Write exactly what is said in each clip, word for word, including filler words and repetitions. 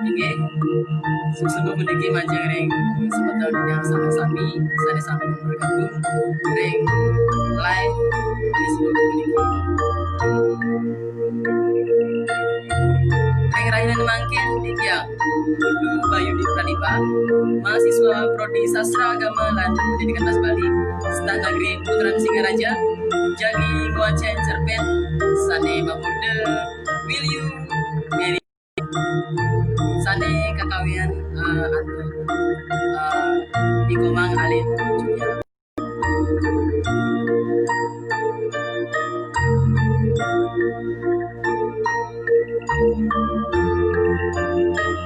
Inggih, suksma puniki majeng ring semeton titiang sareng sami sané sampun bergabung ring live Facebook puniki. Ring rahinané mangkin titiang Putu Bayudi Pradipa, mahasiswa Prodi Sastra Agama lan Pendidikan Bahasa Bali, Sekolah Negeri Puteran Singaraja, jagi ngwacén cerpén sané mamurda Will You Marry sané kakawian, eh, antuk, eh, I Komang alit Julia.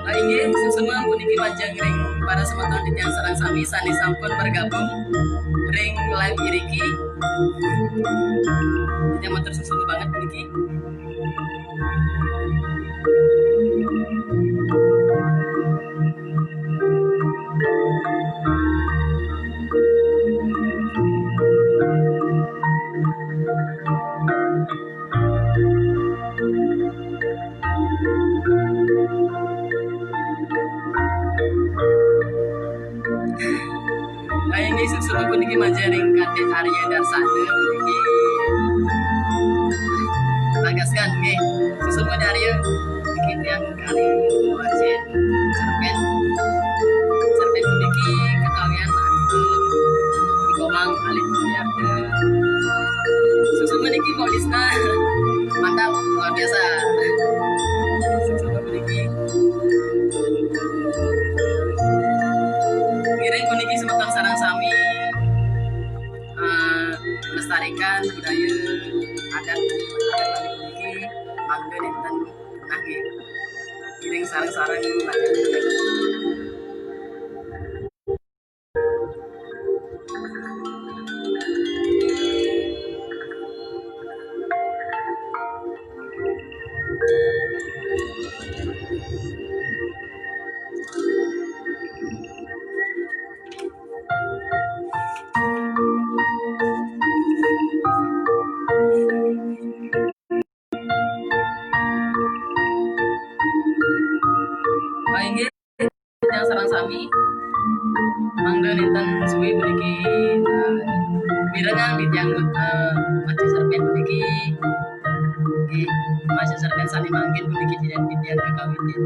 Ah, inggih, suksma puniki majeng ring para semeton titiang sareng sami sané sampun bergabung ring live iriki. Titiang matur suksma banget puniki. Nah, inggih suksma puniki majeng ring Kadek Arya Darsana puniki. Ragaskan, nggih. Suksma Arya puniki tiang kalih ngwacén cerpén. Cerpén puniki kakawian antuk I Komang alit Juliarta. Suksma niki Mbok Lisna. Mantap, luar biasa. Suksma puniki. Ngiring puniki semeton sareng sami, eh, melestarikan budaya adat, adat Bali puniki, mangda nénten punah nggih. Ngiring sareng-sareng. Baik, nggih. Titiang sareng sami. Mangda nénten suwé puniki, eh, mirengang titiang, eh, maca cerpén puniki. Nggih, maca cerpén sané mangkin puniki titiang, titiang kakawitin.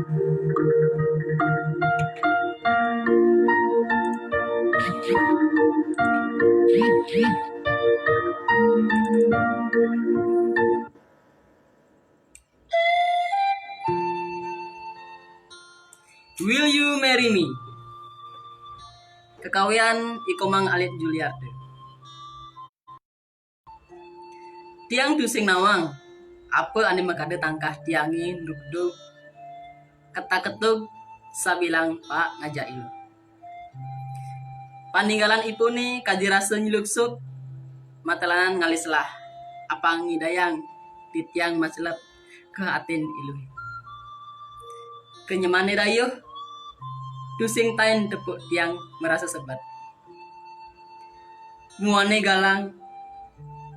Will You Marry Me? Kakawian I Komang alit Juliarta. Tiang tusing nawang, apa ané makada tangkah tiangé ndugdug, ketak-ketug, sabilang paak ngajak ilu. Paninggalan ipuné kadi rasa nyluksuk, matelanan ngalih selah, apang nyidayang titiang macelep ka atin iluh. Kenyemané rayuh, tusing taén tepuk tiang marasa sebet. Muané galang,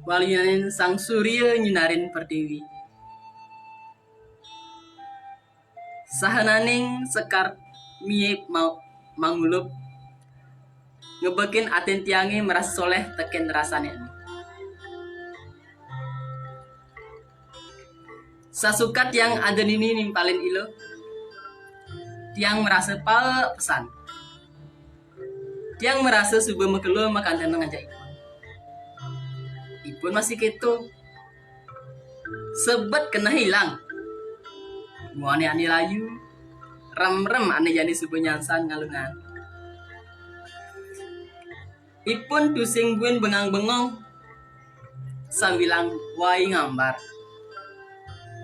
waluyanin sang surya nyinarin pertiwi. Sahananing sekar miep mau mangulup, ngebekin atin tiangé marasa soléh tekén rasané. Sasukat tiang ada nini nimpalin iluh, tiang marasa paek pesan. Tiang marasa suba makelo makantenan ngajak ipun. Ipun masih kéto. Sebet keneh ilang. Muané ané layu, remrem ané jani suba nyansan ngalungan. Ipun tusing buin bengang-bengong, sabilang wai ngambar.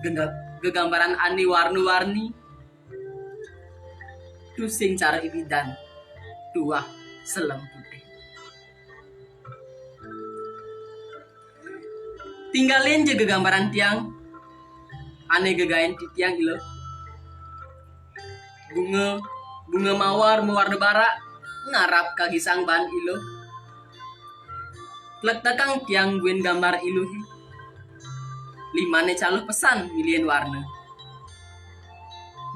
Gega-, gegambaran ané warna-warni, tusing cara ibidan, tuah selem putih. Tinggalin ja gegambaran tiang, ane gegaen ti tiang ila. Bunga, bunga mawar mawarna barak, ngarap kagisang baan iluh. Tlektekang tiang buin gambar iluhe. Limane caluh pesan milihin warna.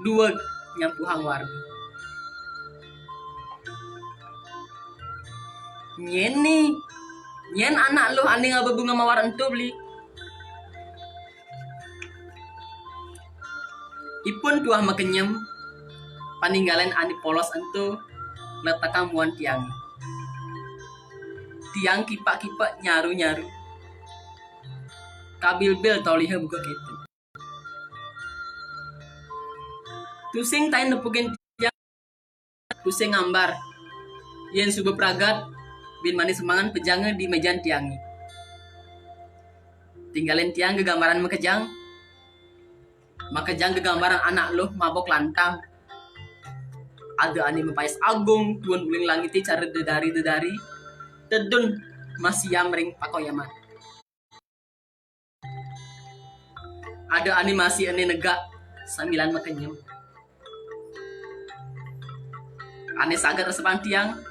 Dueg nyampuhang warna. Nyen ni, nyen anak luh ane ngaba bunga mawar ento beli. Ipun tuah makenyem, paninggalen ane polos ento letakang muan tiang. Tiang kipak-kipak nyaru-nyaru. Kabilbil tolihe buka keto. Tusing tain nepukin tiang, tusing ngambar. Yen suba pragat, bin mani semangan pejanga di mejan tiange. Tinggalin tiang gegambaran makejang. Makejang gegambaran anak luh mabok lantang. Ada ane mapais agung, tuun uling langite cara dedari-dedari, tedun masiam ring pakoyaman. Ada ane masih ene negak sambilan makenyem. Ane saget resepan tiang,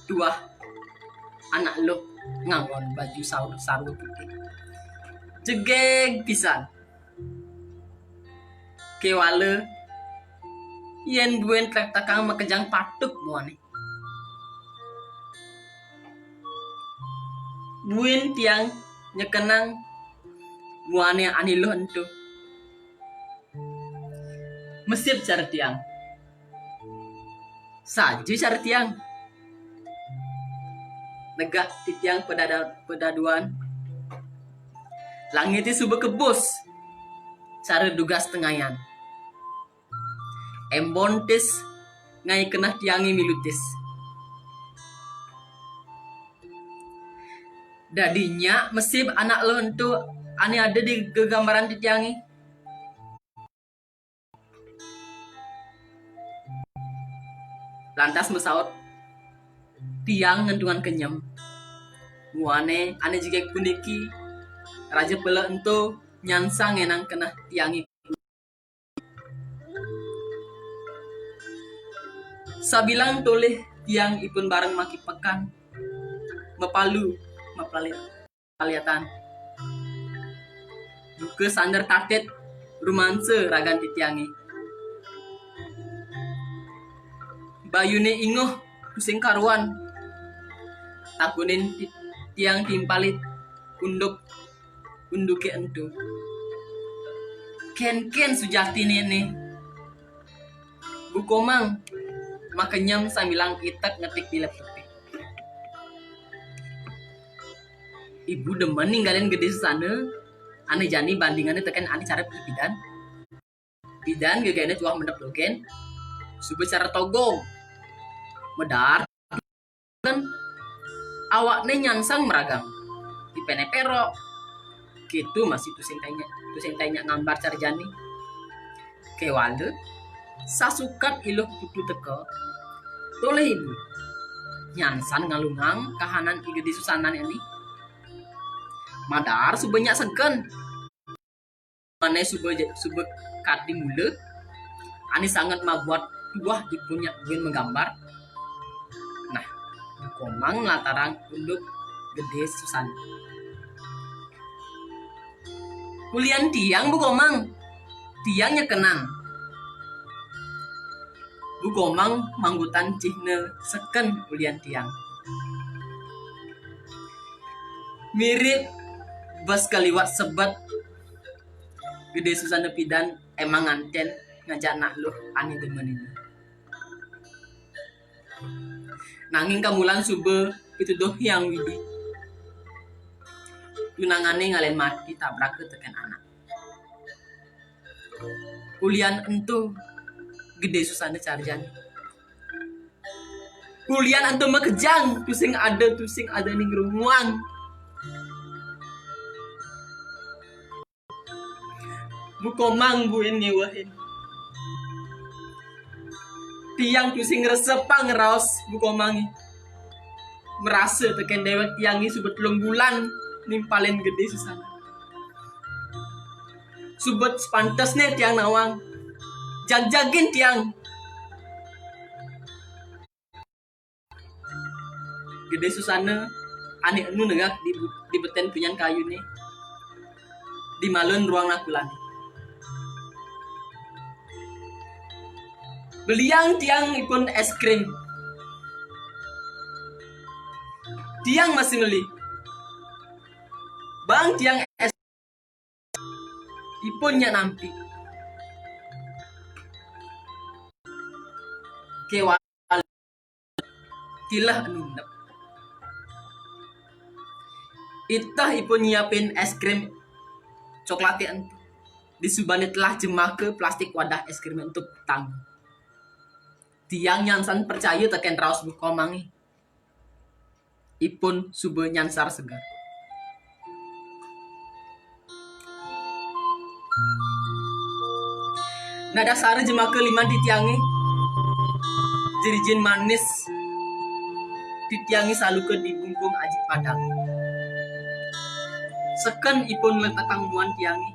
tuah anak luh nganggon baju sarung, sarung putih. Jegeg pisan. Kewala yen buin tlektekang makejang patuk muane. Buin tiang nyekenang muane ane luh ento. Mesip cara tiang. Saja cara tiang. Negak titiang pedada-, pedaduan. Langite suba kebus. Cara dugas tengayan. Embon tis ngae keneh tiange milu tis. Dadi nyak mesib anak luh ento ane ada di gegambaran titiange. Lantas masaut, tiang ngentungan kenyem. Muane ane jegeg puniki, Raja Pela ento nyansang ngenang keneh tiange. Sabilang tolih tiang ipun bareng maki pekan, mapalu, mapaliatan. Duka sander tatit rumansa ragan titiange. Bayune inguh tusing karuan. Takunin ti-, tiang timpali unduk, unduke ento. Kenken sujatine ene? Bu Komang, makenyem sambilang itek ngetik di laptope. Ibu demen ninggalin Gede Susana, ane jani bandingane teken ane cara pidan. Pidan gegaene tuah mendep dogen, suba cara togong. Medar kan awakne nyansang meragang. Dipene perok. Kitu masih tusing tanya, tusing tanya ngambar cara jani. Kewala, sasukat iluh putu teka, tolih ibu. Nyansan ngalungang kahanan I Gede Susanan ene. Madar suba nyak segen. Mane suba je-, suba kadi mula, ane sanget mabuat tuah ipun nyak buin magambar. Nah, Bu Komang nlatarang unduk Gede Susanan. Ulian tiang, Bu Komang. Tiang nyekenan. Bu Komang manggutan cihna seken ulian tiang. Mirip bas kaliwat sebet Gede Susana pidan emang nganten ngajak anak luh ane demen ini. Nanging kamulan suba pituduh Hyang Widi. Tunangane ngalen mati tabraka teken anak. Ulian ento Gede Susana cara jani. Ulian ento makejang, tusing ada, tusing ada ning rumuang. Bu Komang buin niwehin. Tiang tusing ngresepang raos Bu Komang. Merasa teken dewek tiange suba telung bulan nimpalin Gedé Susana. Subet sepantesné tiang nawang. Jagjagin tiang. Gedé Susana ané enu negak di, di betén punyan kayuné. Di malun ruang nakulané. Beliang tiang ipun és krim. Tiang masih meli. Bang tiang és ipun nyak nampi. Kéwala tileh enu endep. Iteh ipun nyiapin és krim coklaté ento. Disubané telah jemaka plastik wadah és krim ento petang. Tiang nyansan percaya tekén raos buka mangé. Ipun suba nyansar seger. Nah, dasara jemaka liman titiangé, jerijin manis titiangé saluka di bungkung aji padang. Seken ipun letakang muan tiangé,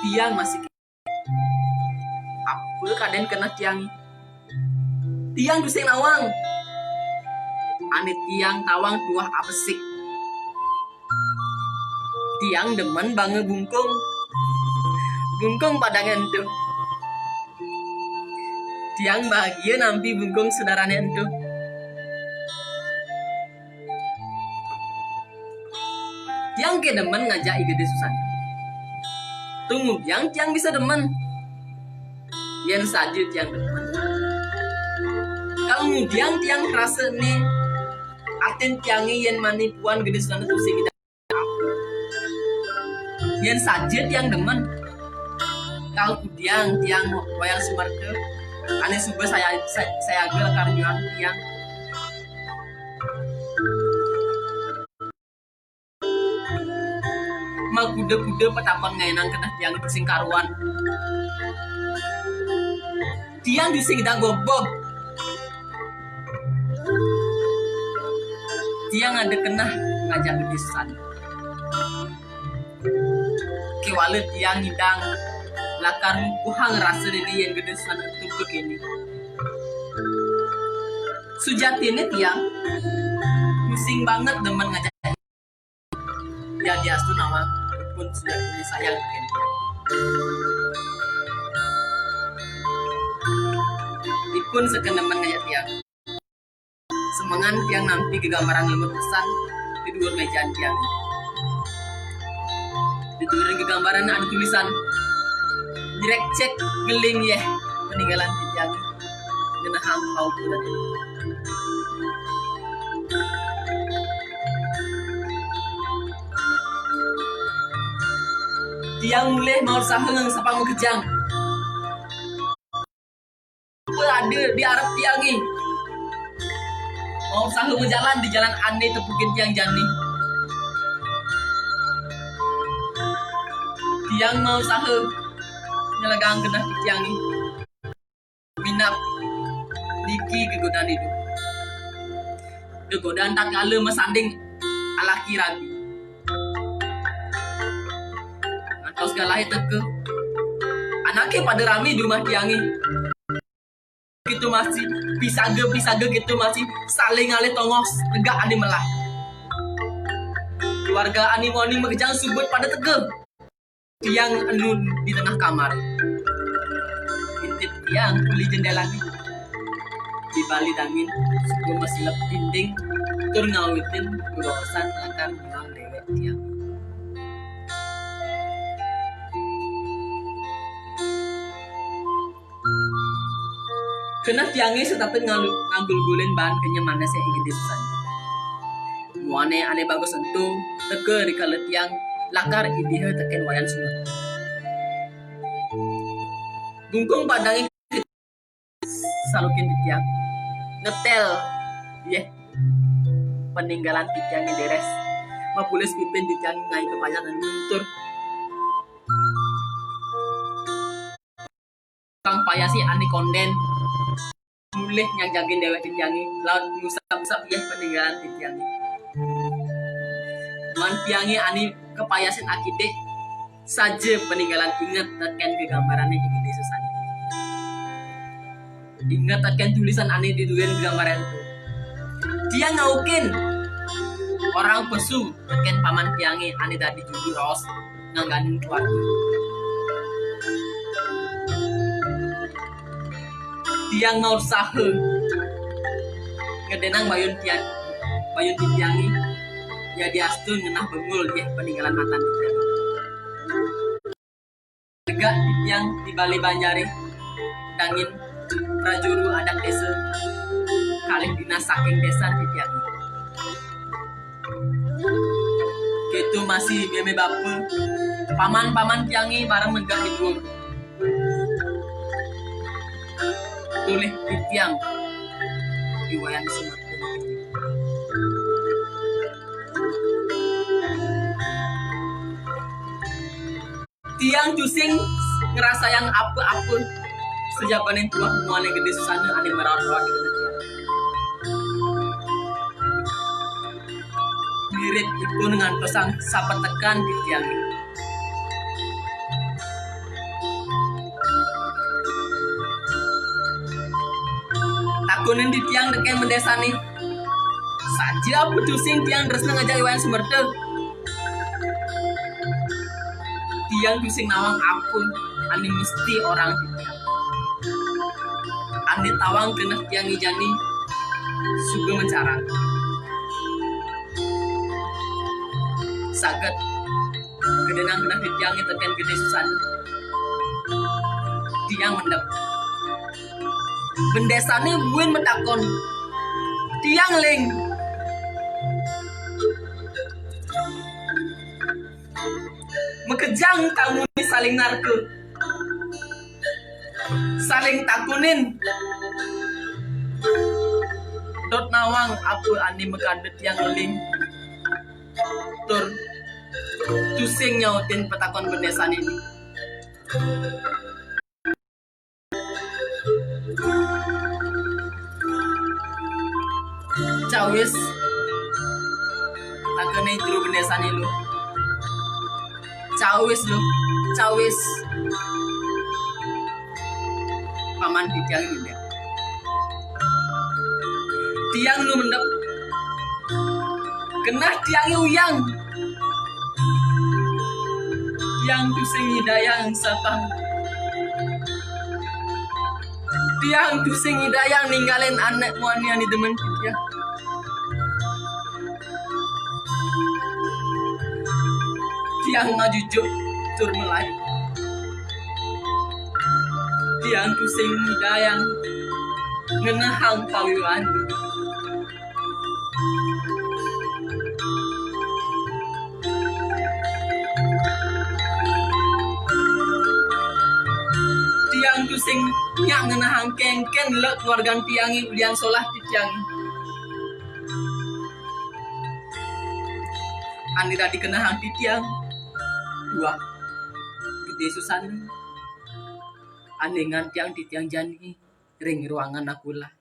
tiang masih Apa kadén keneh tiang? Tiang tusing nawang. Ané tiang tawang tuah abesik. Tiang demen banga bungkung. Bungkung padangé ento. Tiang bahagia nampi bungkung sedarané ento. Tiang ké demen ngajak I Gedé Susan. Tumubiang tiang bisa demen. Yén saja tiang demen. Kalau ngudiang tiang ngrasa né atin tiangé yén mani puan Gedé Susan tusing ngidang apa. Yén saja tiang demen. Kalau kudiang tiang wayang sumerta, ané suba saya, saya, sayaga lakar nyuang tiang. Makuda-kuda patapan ngaénang keneh tiang tusing karuan. Tiang tusing ngidang gobog. Tiang ada keneh ngajak Gedé Susan. Kéwala tiang ngidang lakar ngukuhang rasa dini yén Gedé Susan ento ka kéné. Sujatiné tiang tusing banget demen ngajak. Yadiastu nawang ipun sujatiné sayang tekén tiang. Ipun seken demen ngajak tiang. Semengan tiang nampi gegambaran lemut pesan di duur méja tiang. Di duur gegambaran ada tulisan, "Nyrék cék ngeling yéh peninggalan tiang." Ngenehang paukuran. Tiang mulih mausaha ngengsepang makejang. Apa ada di arep tiangé. Mausaha majalan di jalan ané tepukin tiang jani. Tiang mausaha nyelegang genah tiangé. Minab niki gegodan idup. Gegodan tatkala masanding alaki rabi. Ngantos galahé teka. Anaké pada ramé di umah tiangé. Kéto masih, pisaga-pisaga kéto masih saling ngalih tongos negak ané melah. Keluarga ané muani makejang subut pada teka. Tiang enu di tengah kamar. Intip tiang uli jendélané. Di bali dangin, suba maselep dinding, tur ngawitin bebaosan lakar nyuang déwék tiang. Keneh tiangé setata ngalu-, nganggulgulin baan kenyem manésé I Gedé Susan. Muané ané bagus ento teka rikala tiang lakar idiha tekén Wayan Sumerta. Bungkung padangé salukin titiang. Ngetél, yéh, peninggalan titiangé deres. Mapulis pipin titiang ngaé ka payah dan luntur. Kang payasi ané kondén. Mulih nyajagin déwék titiangé, laut ngusap-usap yéh peninggalan titiangé. Paman tiangé ané kapayasin akidik, saja paninggalan inget tekén gegambaran ing gedé Susané. Inget tekén tulisan ané di duén gegambaran to. Tiang ngaukin orahang pesu tekén paman tiangé ané dadi juru raos ngangganin keluarga. Tiang ngausaha ngedénang bayun tiang, bayun titiangé, yadiastu ngenah bengul yéh paninggalan matan titiang. Tegak titiang di balé banjaré, dangin prajuru adat désa, kalih dinas saking désa titiangé. Kéto masih mémé bapa, paman-paman tiangé bareng negak di duur. Tolih titiang di Wayan Sumerta. Tiang tusing ngrasayang apa-apa sajabaning tuah muané gedé Susana ané maraut-raut di tiang. Wirid ipun ngantosang sapetekan titiangé. Takunin titiang tekén Bendésané. Saja apa tusing tiang tresna ngajak I Wayan Sumerta. Tiang tusing nawang apa ané mesti orahang titiang. Ané tawang keneh tiangé jani suba macarang. Saget gedénang keneh titiangé tekén Gedé Susana. Tiang mendep. Bendésané buin matakon. Tiang ling. Makejang tamuné saling narka. Saling takunin. Dot nawang apa ané makada tiang ling. Tur tusing nyautin patakon Bendésané. Cawis. Tangkene jero bendesane, Luh. Cawis, Luh. Cawis. Paman titiang mendep. Tiang nu mendep. Genah tiange uyang. Tiang tusing nyidayang sapang. Tiang tusing nyidayang ninggalin anak muani ane demen titiang. Tiang majujuk tur melai. Tiang tusing nyidayang ngenehang pawiwan. Tiang tusing nyak ngenehang kengken le keluargan tiange ulian solah titiange. Ane dadi kenehang titiang, duah Gede Susana. Ane ngantiang titiang jani ring ruangan akulah.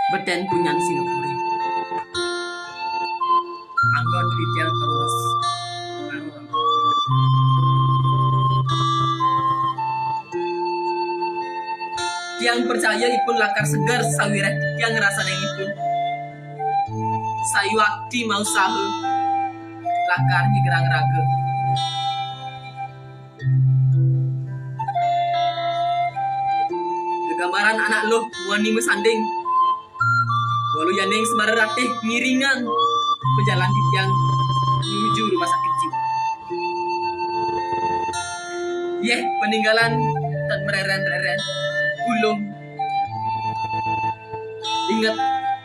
Beten punyan Singapura. Anggon titiang terus. Tiang percaya ipun lakar seger sawireh tiang ngrasanin ipun. Sayuakti mausaha lakar nyegerang raga. Gegamaran anak luh muani masanding. Walu yaning Semara Ratih ngiringang pejalan titiang nuju rumah sakit jiwa. Yeh, peninggalan tan mereren-reren, ulung inget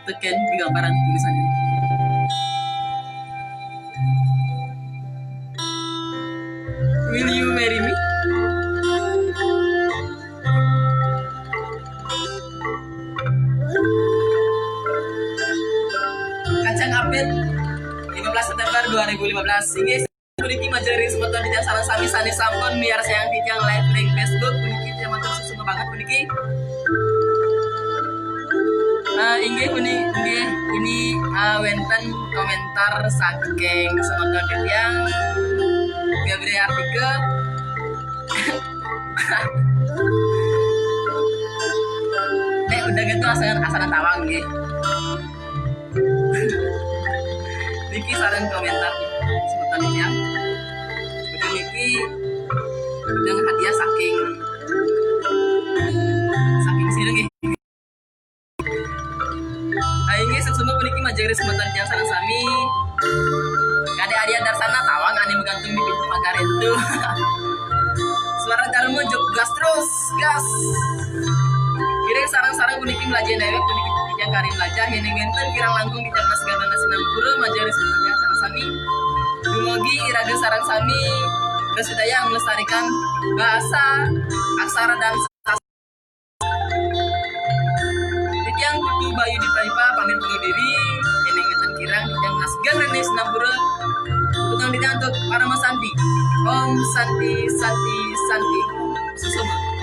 teken gegamaran tulisan ini. Will you marry me? Kacang Apit, lima belas September dua ribu lima belas. Inggih, puniki majeng ring semeton titiang sareng sami sane sampun miarsayang titiang live ring Facebook. Puniki titiang matur suksma banget puniki. Eh, inggih puni, inggih, ini, eh, wénten koméntar saking semeton titiang Gabriel Artika. Nek udah gitu asal asal tawang nggih. Niki sareng koméntar semeton titiang. Udah niki udah hadiah saking saking sira nggih. Ayo nggih, suksma puniki majeng ring semeton titiang sareng sami. Kadek Arya Darsana tawang ane menggantung di pintu pagar itu. Suara Dharma jog gas terus, gas. Ngiring sareng-sareng puniki mlajah dewek puniki titiang kari mlajah yen wenten kirang langkung titiang nas gandana sinampura majeng ring semeton titiang sareng sami. Dumugi iraga sareng sami bersedaya melestarikan bahasa, aksara dan Titiang Putu Bayu Dipa Dipa pamit undur diri. Yen wenten kirang titiang ngasgah rene sinampura. Putang titiang antuk parama santi. Om santi, santi, santi. Suksma.